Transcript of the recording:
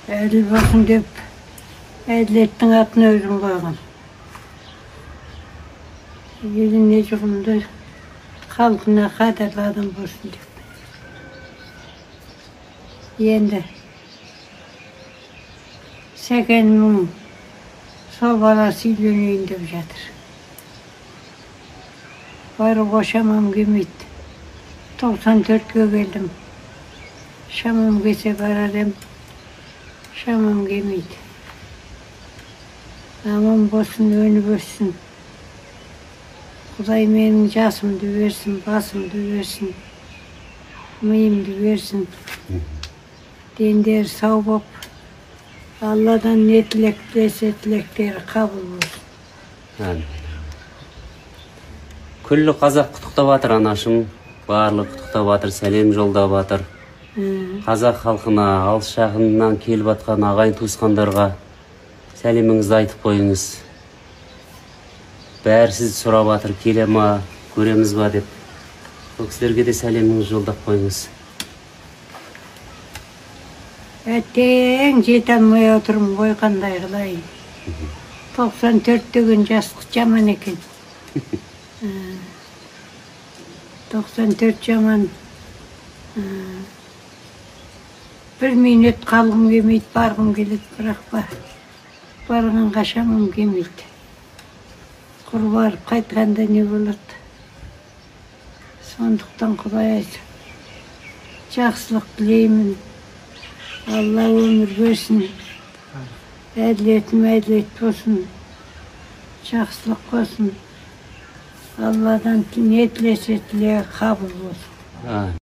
Әділ болсын деп әділеттің атын өзім қойған. Еліне жұғымды, халқына қадірлі адам болсын деп. Енді Сәкеннің сол баласы үйленейін деп жатыр. Баруға шамам келмейді. 94-ке келдім. Шамам келсе барар едім. Шамам келмейді. Аман болсын, өніп өссін. Құдай менің жасымды берсін, басымды берсін, миымды берсін. Дендері сау боп, Алладан не тілек тілесе тілектері қабыл болсын. Әмин. Күллі қазақ құттықтап жатыр, анашым. Барлығы құттықтап жатыр, сәлем жолдап жатыр. Қазақ халқына, алыс жақыннан келіп жатқан ағайын туысқандарға сәлеміңізді айтып қойыңыз. Бәрі сізді сұрап жатыр, келе ма, көреміз ба деп. Сол кісілерге де сәлеміңізді жолдап қойыңыз. Әттең, жете алмай отырмын ғой, қандай қылайын. 94 деген жастық жаман екен. 94 жаман. Бір минут қалғым келмейді, барғым келеді, бірақ барғанға шамам келмейді. Құр барып қайтқанда не болады? Сондықтан Құдай жақсылық тілеймін. Алла өмір берсін, әділетім әділет болсын, жақсылық болсын. Алладан не тілесе тілегі қабыл болсын.